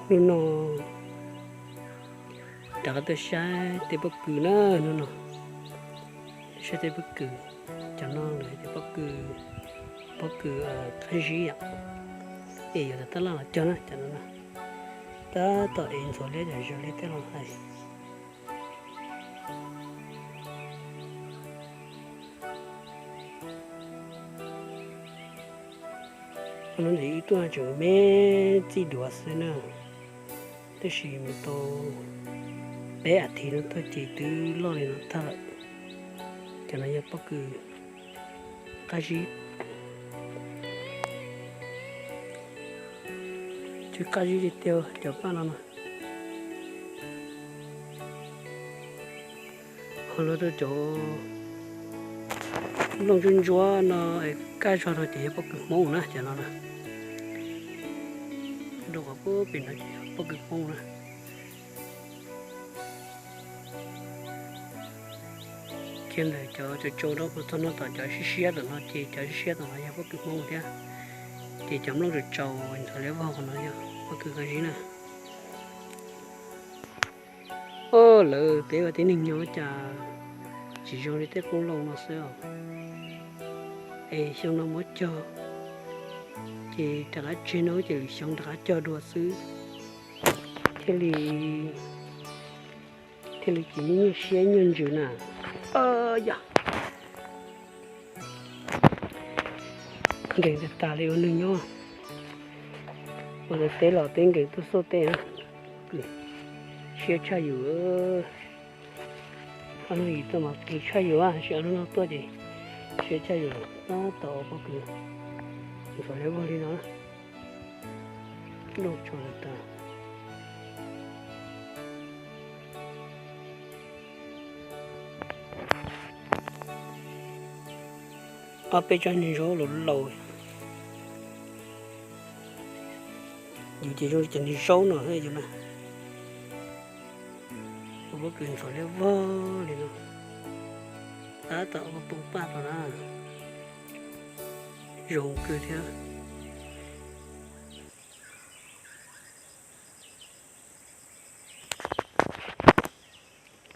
Hnub no rov qab tuaj saib tej pob kws na, hnub no saib tej pob kws. Cov no lawv tias pob kws, pob kws qab zib yom. Es yuav tab tom los cog na cov no na. Tab tom ev ntxhuav liab cov zos liab tej los hais. Hnub no ntawm ib tuaj tseem me txij duav xwb na, tab sis mus tau peb as thiv no tuaj ces twb loj li no tag lawm. Cov no yog pob kws qab zib, twb qab zib tiag tiag cov paj no na. Ho los rau cov nplooj ntsuab ntsuab no, kaj zog no ces yog pob kws Hmoob na cov no na. Rau qhov puag pem no ces yog pob kws Hmoob na. Kiag ntawm cov tsau tsau rau puag txog no tom cov siab siab tom no ces cov siab siab tom no yog pob kws Hmoob thiab. Ces cov nplooj tsau tsau ntxhov liab vog no yog pob kws Kab Zib na. Lawv peb ua tib neeg nyob cas tsis zoo li tej qoob loo no xwb os. Es xyoo no muab cog, ces rov qab tseg no ces lwm xyoo rov qab cog dua xwb. Thiaj li, thiaj li tsis nyuaj siab nyuaj ntsws na. Yog nkees tas tas li ua neeg nyob. Ua lawv teb los teb nkees tuaj xuaj tej, siab tshaj yus. Ob hnub yim tuaj mas kis tshaj yus, tab sis ob hnub no tuaj ces siab tshaj yus. Tab tom pob kws ntxhov liab vog li no, nplooj tsau tas. Ob peb tsob niag zaub laus laus, yus ces zoo li cov niag zaub no yus na. Ua pob kws ntxhov liab vog li no, tab tom ua poob paj rau na, zoo kawg thiab.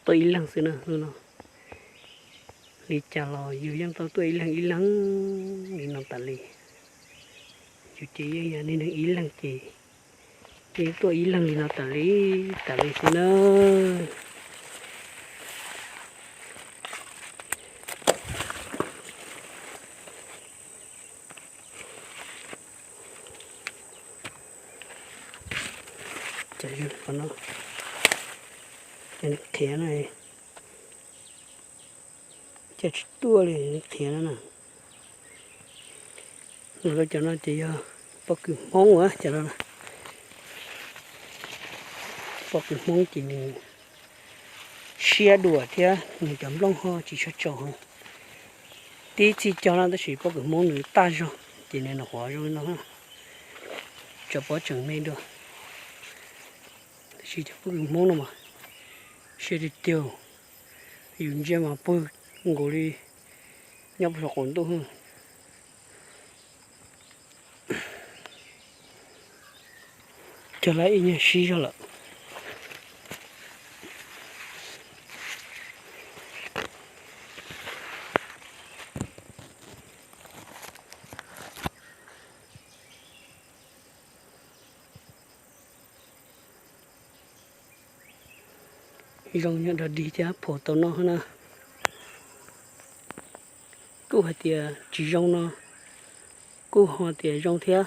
Tuaj ib leeg xwb na hnub no, li cas los yus yeej tau tuaj ib leeg ib leeg li no tas li. Yus ces yeej yog niag neeg ib leeg ces yeej tuaj ib leeg li no tas li, tas li xwb na. Cov no, qhiav no, cas tsis tuaj li, qhiav no na. Los rau cov no ces yog pob kws Hmoob a, cov no pob kws Hmoob ces nws siab dua thiab nws cov nplooj ho tsis tshua tsau heev. Tib txhij cog no tab sis pob kws Hmoob nws taj zog ces nws nyuam qhuav zoo li no, tso pob tseem me dua. Tab sis cov pob kws Hmoob no mas siab tiag tiag, yus ntsia mas pw nkaus li nyob puag saum qaum ntuj. Cog lawm ib nyuag sib zog lawm. Zoo nyob dog dig thiab phuam tau noj na. Kuj hais tias tsis zoo no, kuj ho tias zoo thiab,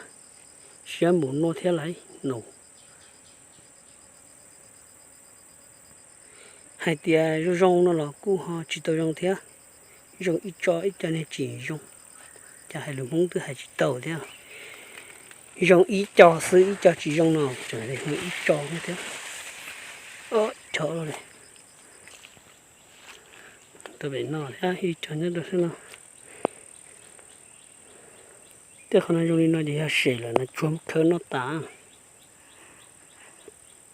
siab npaum no thiab lauj no. Hais tias zoo zoo no los kuj ho tsis tau zoo thiab, zoo ib co ib co niag tsis zoo, cas hais lus Hmoob twb hais tsis tau thiab. Zoo ib co xwb ib co tsis zoo no tseem zoo ib co thiab. Chov li, tau pem no thiab ib co nyob rau sab no. Tej qhov no zoo li no ces yog sem lawm no tsuag khawb noj tas.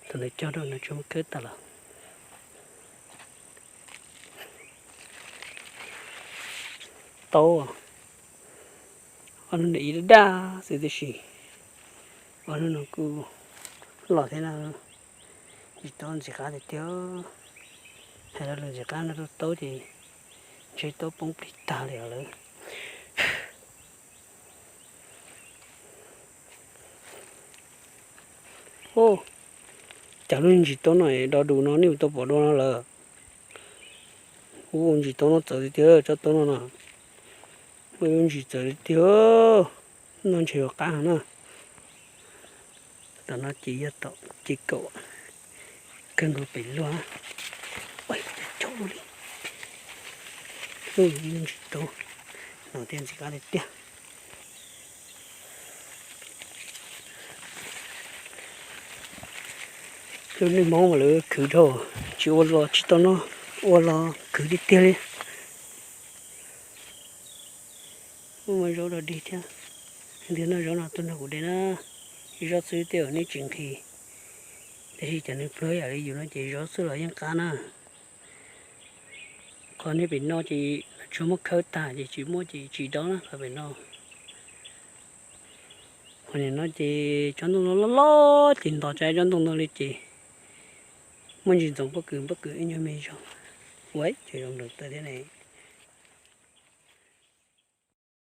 Thaum ntawd cog rau no tsuag khawb tas lawm. Tau, ob hnub no ib daj daj xwb tib si, ob hnub no kuj Los thiab na, ntsis taub ntxim qab tiag tiag. Hais lo lus ntxim qab no, taub ces ntshe taub poob plig tag li os lawm. Cas lub ntsis taub no do dus no nej tau pom dua no lawm. Ub, ntsis taub no txawv tiag tiag, tsob taub no no. Ub, ntsis txawv tiag tiag. No ntshe yuav qab heev na. Tom no ces yog tom ces kaum kawg nkaus pem luag. Ua cas coob li. Ntsis taub no thiaj ntxim qab tiag tiag. Lub neej Hmoob mas lawv khwv dhau, tsis ua los tsis tau noj, ua los khwv tiag tiag li. Muaj zaub dog dig thiab. Leej twg noj zaub no tuaj nrog kuv de na. Ib zaub xwb tej zaum nej tsis nqhis, tab sis cov neeg pluag yam li yus no ces zaub xwb los yeej qab na. Qhov nej pem no ces tsuas muab khawb tag ces tsis muaj ces tsis dob na qhov pem no. Qhov nim no ces tsob ntoo no loj loj ces ntos tsa tsob ntoo no li ces muaj ntsis ntxoov pob kws, pob kws ib nyuag me zog. Ua cov zoo nraug tawg thiab ne.